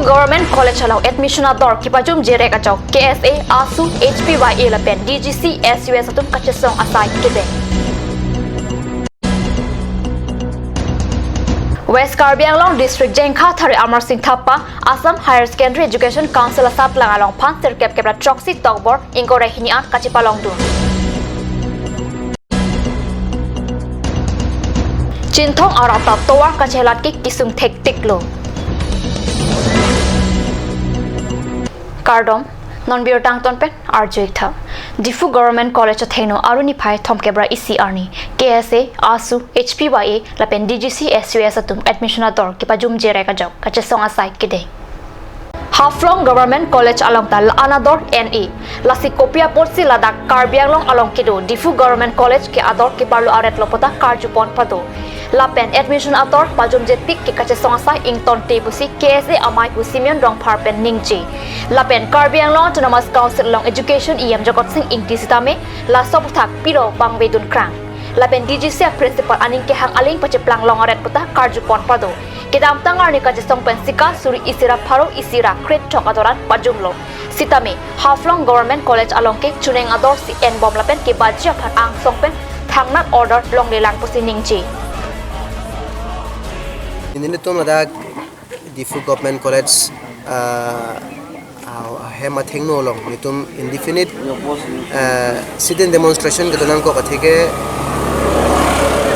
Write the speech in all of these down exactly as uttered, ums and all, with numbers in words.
Government College along admission ador kepajumje rek ajok K S A, ASU, H P Y A lapen D G C S U S atum kachesong asai kedeng. West Karbi Anglong District Jengkha Thari Amar Sing Thapa, Assam Higher Secondary Education Council asatlang along phan sirkep kep ra throksi tokbor ingkoi ra hini an kachepalongdun. Chinthong arat ta tovar kachelat ke kisung thektik lo. Kardom, non birta angton pen arju-ik tha. Diphu Government College athengno Aru niphai thomkep ra isi arni K S A, ASU, H P Y A lapen D G C S U S atum admission ador kepajumje rek ajok kachesong asai kedeng. Haflong Government College along ta la-an ador en-e. Lasi kopi apotsi ladak Karbi Anglong along kedo Diphu Government College ke ador keparlo aret lo puta karjupon pado. Lapen admission ador pajumje tik ke kachesong asai ingtonte pusi K S A amei pu Simeon Rongphar pen ningje. Lapen Karbi Anglong Autonomous Council along Education E M Jokot Sing Ingti sitame laso aputhak piro bangvedun krang. Lapen D G C a-principal aning kehang aling pacheplang long aret puta karjupon pado. Kedamtang arni kachesong pen sika suri isi ra pharo isi ra krethrok adoran pajumlo. Sitame, Haflong Government College along ke chuneng ador si enbom lapen kebaji aphan angsong pen thangnat order longlelang pusi ningje. Nelitum ladak Diphu Government College, ah, ah, ahem athengno along nelitum indefinite, ah, sit-in demonstration kedo nangkok atheke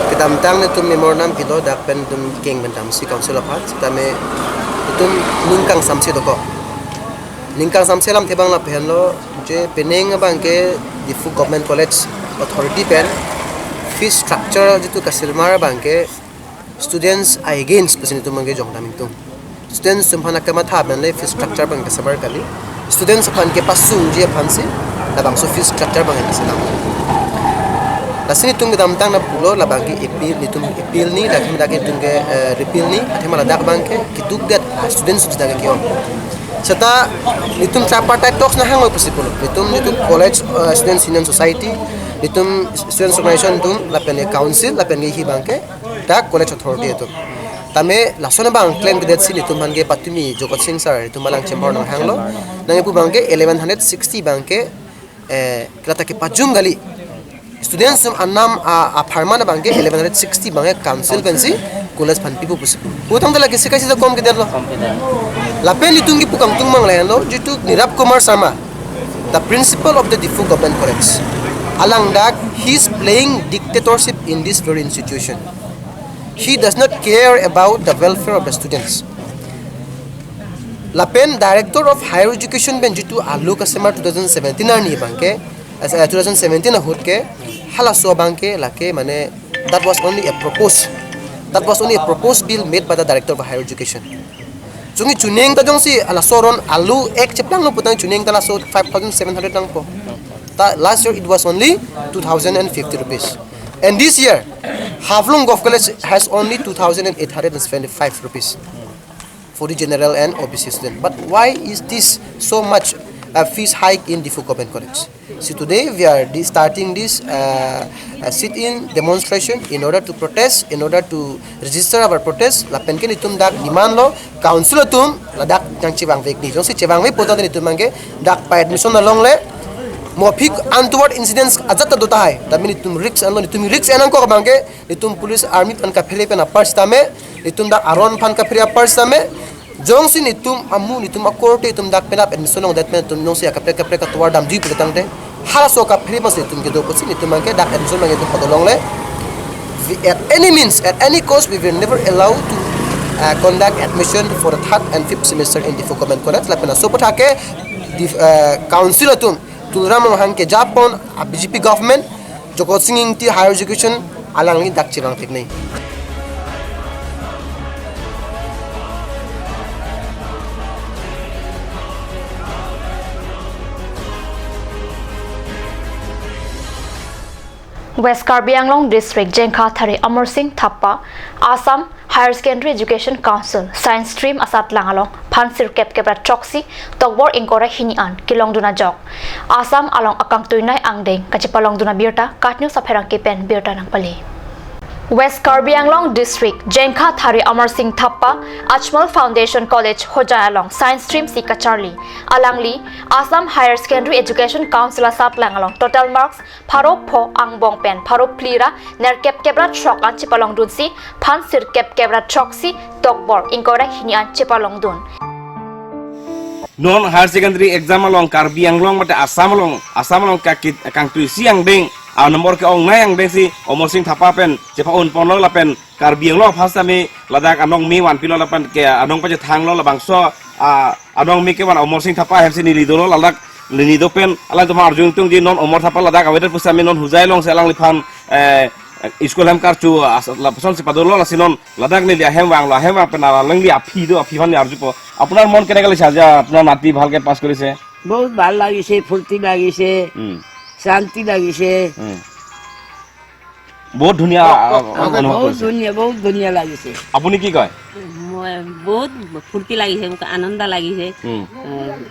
kedamtang nelitum memorandum pilo dak pen nelitum keng pen damsi council aphan sitame nelitum ningkang samsi dokok. Ningkang samsi alamthe abang lapu henlo je penang abangke Diphu Government College authority pen fees structure jitu kasilmar abangke students against pusi nelitum abangke jongdam ingtung. Students atum aphan akamatha pen le fees structure abang kasabar kali. Students aphan kepasungji aphansi labangso fees structure abang kaselam. Lasi nelitum kedamtang lapulo labangke appeal, nelitum appeal ni, dak hem dak nelitum ke, eh, repeal ni, athema ladak abangke keduk det, ah, students atum dak ke-ong. Seta nelitum tripartite talks nahanglo pusi pulo. Nelitum, nelitum college, eh, students union society, nelitum students organization atum, lapen ke council, lapen ke hi abangke dak college authority atum. Tame lason abang claim kedetsi nelitum aphan ke patumi Jokot Sing sir nelitum alang chamber nanghanglo. Nangkepu abangke eleven hundred sixty abangke, eh, kelata kepajum kali. Students atum anam a, apharman abangke eleven hundred sixty abangke council pensi college aphan pipo pusi. Putangte lake sika sita kom kedetlo. Lapen nelitum kipu kangtung mang lahenlo, jitu Nirab Kumar Sharma, the principal of the Diphu Government College. Alang dak, he is playing dictatorship in this very institution. He does not care about the welfare of the students. Lapen Director of Higher Education pen jitu alo kasemar two thousand seventeen arni abangke, as, uh, two thousand seventeen ahut ke, halaso abangke lake mane, that was only a propose. That was only a proposed bill made by the Director of Higher Education. Jongsi chuneng ta jongsi halaso aron alo ek cheplanglo putang chuneng ta laso five thousand seven hundred nangpo. Ta last year it was only two thousand and fifty rupees. And this year, Haflong Govt College has only two thousand and eight hundred and seventy-five rupees for the general and O B C student. But why is this so much, uh, fees hike in Diphu Government College? See, today we are de-, starting this, uh, uh, sit-in demonstration in order to protest, in order to register our protest. Lapen ke nelitum dak demand lo, council atum ladak nangchevangvek ni. Jongsi chevangvek putangte nelitum abangke dak pa-admission along le, mo aphi untoward incidents ajat ta do tahai. Tame nelitum risk enlo, nelitum risk en nangkok abangke nelitum police army aphan kaphere pen apar sitame, nelitum dak aron aphan kaphere apar sitame, jongsi nelitum amu, nelitum akorte nelitum dak penap admission longdet pen nelitum jongsi akaprek kaprek atovar damji pulotangte, halaso kaphere abangsi nelitum kedo pusi nelitum abangke dak admission abang nelitum padolongle. We, at any means, at any cost, we will never allow to, uh, conduct admission for the third and fifth semester in Diphu Government College. Lapen laso aputhak ke Diph-, uh, council atum Tuliram Ronghang kejapon, uh, B J P government, Jokot Sing Ingti Higher Education alangli dak chevangvek ni. West Karbi Anglong District Jengkha Thari Amar Sing Thapa, Assam Higher Secondary Education Council Science Stream asatlang along phan sirkep kep ra throksi tokbor ingkoi ra hini an kelongdun ajok Assam along akangtuinei angdeng kachepalongdun abirta KAT News apherangke pen birta nangpale. West Karbi Anglong District, Jengkha Thari Amar Singh Thapa, Ajmal Foundation College, Hojai along Science Stream si kacharli. Alangli, Assam Higher Secondary Education Council asatlang along total marks pharo pho angbong pen pharo phli ra nerkep kep ra throk an chepalongdunsi, phan sirkep kep ra throksi tokbor ingkoi ra hini an chepalongdun. Non higher secondary exam along Karbi Anglong mate Assam along, Assam along ka kit kangtui si angdeng, a number ke-ongnei angdeng si Omor Singh Thapa pen chepa-un ponlo lapen Karbi Anglong first time ladak anong me vanpilo lapen ke anong pachethanglo labangso, a, anong me kevan Omor Singh Thapa hem si neli dolo ladak neli do pen alanglitum arjung tungji non Omor Thapa ladak avedet pusitame non Hojai along si alangliphan, eh, school hem karchu as-, lapuson si padolo lasi non ladak neli ahem vanglo, ahem vang pen alangli aphi do, aphi aphan arjupo. আপোনাৰ মন কেনেকা লাগিছে আজি আপোনাৰ নাতি ভালকে পাছ কৰিছে? বহুত ভাল লাগিছে, ফূৰ্তি লাগিছে, উম, শান্তি লাগিছে। উম। বহুত ধুনীয়া, ক-, ক-, আ, ক-, অনুভৱ বহুত কৰিছে। ধুনীয়া, বহুত ধুনীয়া লাগিছে। আপুনি কি কয়? মই বহুত ফূৰ্তি লাগিছে, মোক আনন্দ লাগিছে। উম। এ,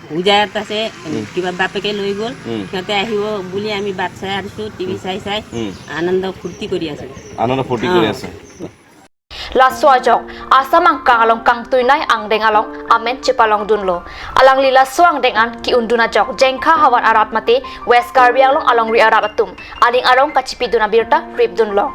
পূজাত আছে, উম। কিবা বাপেকে লৈ গ'ল, উম। সিহঁতে আহিব বুলি আমি বাট চাই আছো, টিভি উম। চাই চাই উম। আনন্দ ফূৰ্তি কৰি আছো। আনন্দ ফূৰ্তি কৰি অ। আছে। Laso ajok, Assam angkang along kangtuinei angdeng along amen chepalongdunlo. Alangli laso angdeng an ki-undun ajok, Jengkha havar arat mate West Karbi Anglong alongri arat atum aning arong kachipidun abirta ripdunlong.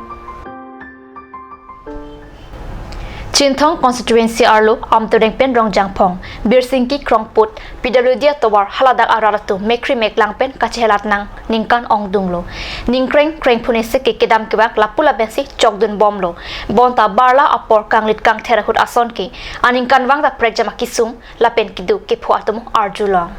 Chinthong constituency arlo Amtereng pen Rongjangphong, Birsingki Krongput, P W D atovar haladak arat atum mekri meklang pen kachehelat nang ningkan ongdunglo. Ningkreng krengphunisi ke kedam kevang lapu lapensi chokdun bomlo. Bonta barla apor kanglit kangther ahut ason ke aningkanvang ta prekjam akisung lapen keduk kepho atum arjulong.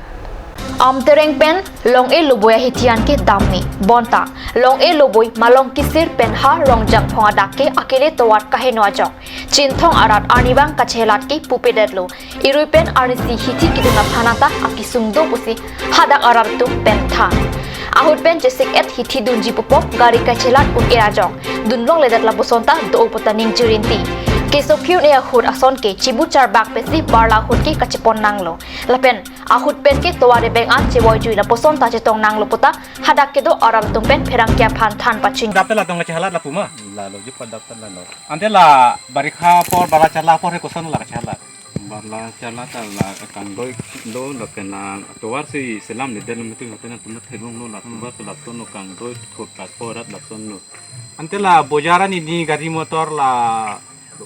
Amtereng pen Long-e Loboi ahithi an ke damni. Bonta Long-e Loboi malong kisir pen ha Rongjangphong adak ke akele tovar kaheno ajok Chinthong arat arnivang kachehelat ke pupedetlo. Irui pen arnisi hithi kedun aphan anta akisung do pusi hadak arat atum pen than. Ahut pen chesik-et hithi dunji pupo gari kachelat un-e ajok dunlongledet lapuson ta do puta ning chirinti. Kesokhi un-e ahut ason ke chibu charbak pensi barla ahut ke kachepon nanglo. Lapen ahut pen ke tovar ebeng an chevoijui lapuson ta chetong nanglo puta hadak kedo arat atum pen pherangke aphan than pachini. Dap ta latum kachehalat lapu ma? Lalo ji padap ta lalo. Ante la barikha apor, barla charla apor he koson la kachehalat? Barla charla ta la kangdoi do lapen la tovar si selamledetlo mati lapen atum theklonglo la tovar ke lasonlo kangdoi thot ta korat lasonlo. Ante la bojar ani ni gari motor la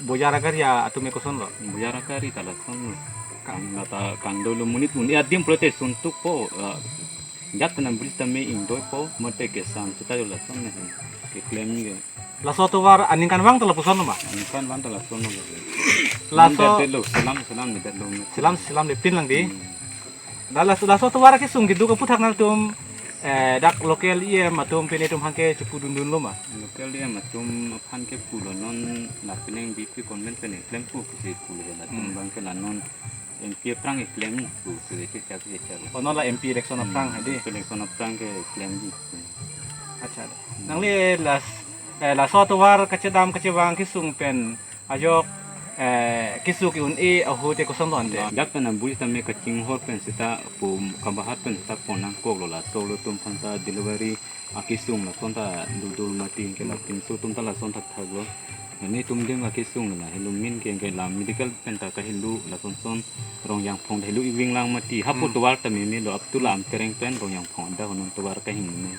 bojar agari atum ke kosonlo? Bojar agari ta lasonlo. Kang la ta kangdoilo monit un-e adim pulote suntukpo, ah, jak ta nang bridge ta me ingdoipo mate kesam seta jo lason ne keklem ke. Laso tovar aningkanvang ta lapuson ma? Aningkanvang ta lason ma. Laso detlo, selam, selamledetlo. Selam, selamlepin lang di. Hmm. La laso, laso tovar akisung keduk aphuthak nangtum, eh, dak local E M atum pen itum aphan ke chepudundunlo ma? Local E M atum aphan ke pulo non la penang B P convent pen klempo pusi pulo latum Hmm. abang ke la non M P aphrang keklem pu pusi ke chak ke chak. Oh, non la M P election aphrang Hmm, hadi? Election aphrang keklem di. Accha. Nangli las, eh, laso tovar kachedam kachevang kisung pen ajok, eh, keso ke-un-e ahut ke kosonlo ante? Jak ta nang bridge ta me kachinghor pen seta pu kabahat pen seta pon nangkoklo laso lo atum aphan ta delivery akisung lason ta dodol mati ke la pinso atum ta lason thakthaklo. Netum adim akisung la helo min ke ke la medical pen ta kahelo lason son Rongjangphong helo iving lang mati hapu Hmm. tovar ta memelo up to la Amtereng pen Rongjangphong anta honon tovar kahingme.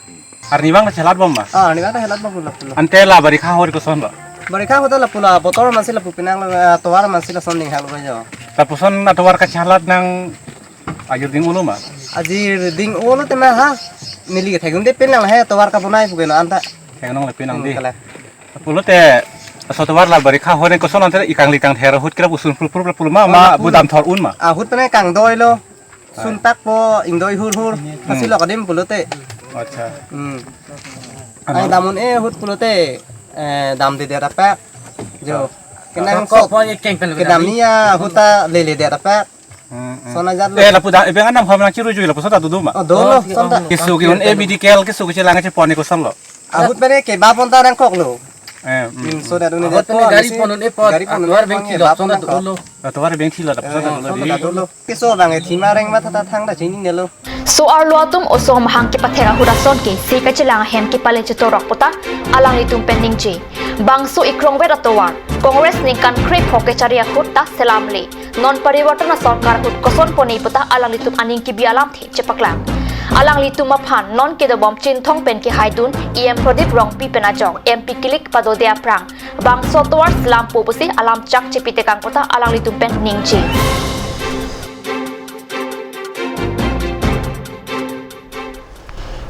Arnivang ta chelat bom ma? Ah, arnivang ta chelat bom pulo pulo. Ante la barikha ahut kosonlo? Barikha ahut ta lapu la botor mansi lapu pinang la, eh, tovar mansi lason ninghaklo jo. Lapuson atovar kachelat nang ajir ding-olo ma? Ajir ding-olo tema ha. Neli ke theklongde pen nang he tovar kabonai pu ke non anta. Theklonglepin nang Hmm, di. Kala. Pulote laso tovar la barikha ahut koson ante ikangli kangther ahut kira puson pulpul pulma ma Lapu. Budam thor un ma? Ahut pen kangdoilo. Suntakpo ingdoi hurhur. Hmm. Hasi lo kadim pulote. Accha. Hmm. Ano? Ai dam un-e ahut pulote, eh, damdedet apak. Jo. Kenang Kok sok. po ye keng pen kedam ni ahut ta leledet apak. Hmm, hmm. Sona jat lo. Eh, lapu da, eh, bengan nam ham nang chiru jui lapuson ta dodoma. Oh, dolo, Oh, son ta. oh. Keso ke-un-e medical keso kechelang kachepon ke kosonlo? Ahut pen kebapon ta nangkoklo. Eh, hmm. Hmm, so that only Ahot that ne gari one, pon un-e apot, gari pon un-e atovar apot bengthi ke lo, bap lason nang ta dolo. Atovar bengthi lo, lapuson ta dolo, lason di. Ta dolo. Piso abang e thima reng matha ta thangta chininelo. So-arlo atum oso mahang kepathek ahut ason ke se kachelang ahem kepale chetorok pu ta alanglitum pen ningje. Bangso ikrongvet atovar Congress ningkan krepho kechari ahut ta selamle. Non parivartan asorkar ahut koson pone pu ta alanglitum aning kebi alamthe chepaklang. Alanglitum aphan non kedobom Chinthong pen kehaidun E M Pradip Rongpi pen ajok M P kilik padode aphrang bangso atovar selampo pusi alam chak chepitekang pu ta alanglitum pen ningje.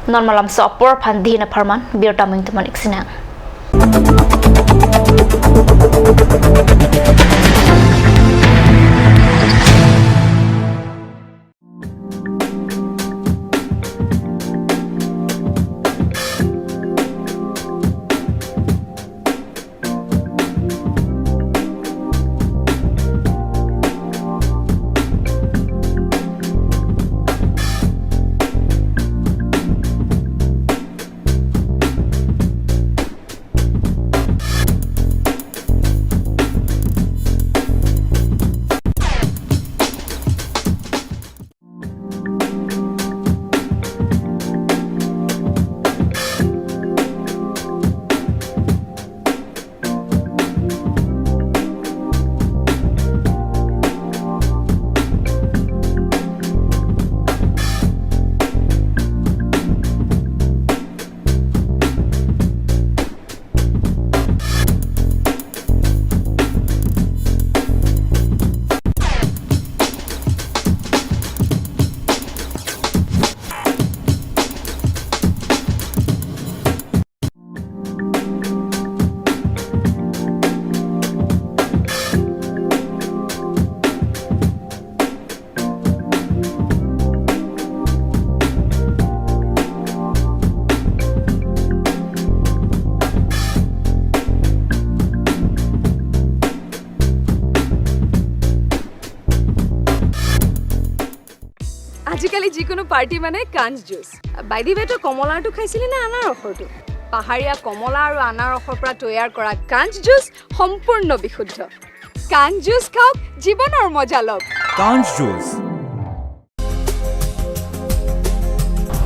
Non malam so apor aphan dihina pharman, birta ming teman iksinang. আজিকালি যিকোনো পাৰ্টি মানে কাঞ্চ juice. By the way, তই কমলাৰটো খাইছিলি নে আনাৰসৰটো? পাহাৰীয়া কমলা আৰু আনাৰসৰ পৰা তৈয়াৰ কৰা কাঞ্চ জুচ সম্পূৰ্ণ বিশুদ্ধ। কাঞ্চ জুচ খাওক, জীৱনৰ মজা লওক। কাঞ্চ juice.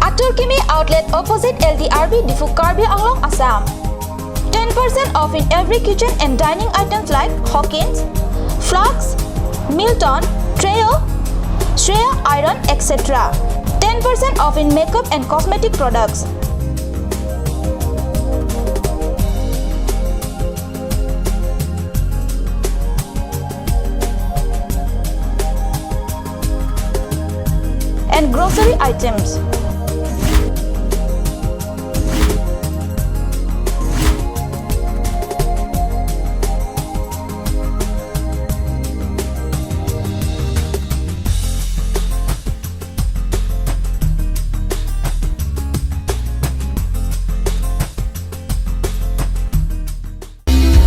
Atur Kimi Outlet, opposite L T R B, Diphu, Karbi Anglong, Assam. Ten percent off in every kitchen and dining items like Hawkins, Flask, Milton, Trio, Shreya Iron, et cetera. Ten percent off in makeup and cosmetic products. And grocery items.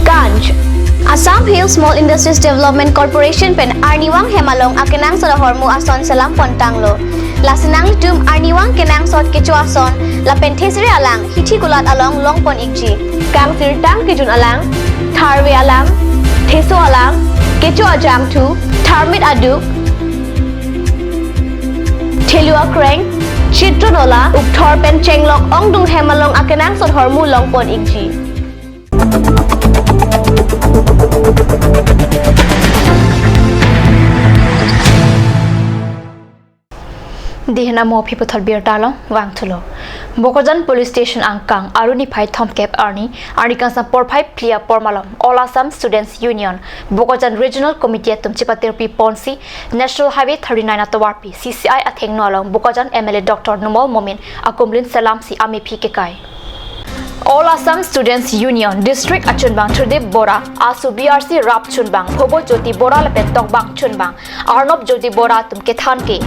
Kancch. Assam Hill Small Industries Development Corporation pen arnivang hem along akenangsot ahormu ason selam pontanglo. Lasi nanglitum arnivang kenangsot kecho ason lapen thesere alang hithi kulat along longpon ikji. Kangsirtang kejun alang, tharve alang, theso alang, kecho ajangthu, tharmit aduk, thelu akreng, chitro nola, ukthor pen chenglok ongdung hem along akenangsot ahormu longpon ikji. Dihina mo aphi puthot birta along vangthulo. Bokajan Police Station angkang Aru niphai thomkep arni, arni kangsam porphai phli apor malom All Assam Students Union, Bokajan Regional Committee atum chepatirpi ponsi National Highway thirty-nine atovarpi C C I athengno along Bokajan M L A Doctor Numal Momin akumlin selamsi amephi kekai. All Assam Students Union District achunbang Tridip Bora, aso B R C rap chunbang Phobo Jyoti Bora lapen tokbang chunbang Arnob Jyoti Bora atum kethan ke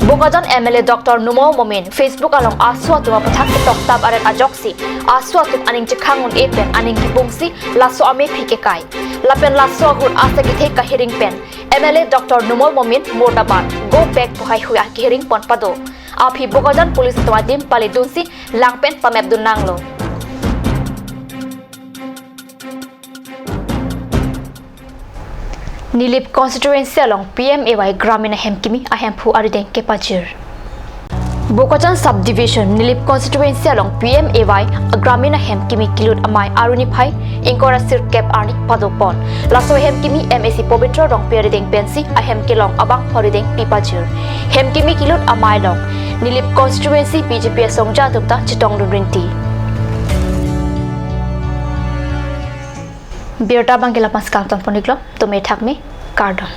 Bokajan M L A Doctor Numal Momin Facebook along aso atum aputhak ketoktap aret ajoksi aso atum aning chekhang un-e pen aning kipungsi laso amephi kekai. Lapen laso ahut asa kethe kahiring pen M L A Doctor Numal Momin Murdabad, Go Back pu haihui akihiring pon pado. Aphi Bokajan Police atum adim paledunsi lang pen pamepdun nanglo. Nilip constituency along P M A Y Gramin ahem kimi ahemphu arideng kepajir. Bokajan Subdivision, Nilip constituency along P M A Y Gramin ahem kimi kelut amei arni phai ingkoi ra sirkep arni padopon. Laso ahem kimi M A C Pobitro Rongpi arideng pensi ahem kelong abang arideng pipajir. Hem kimi kelut amei along Nilip constituency B J P asongja atum ta chetongdun rinti. Birta abang ke lapu-an si kangton pon-iklo, tumi thakme, kardom.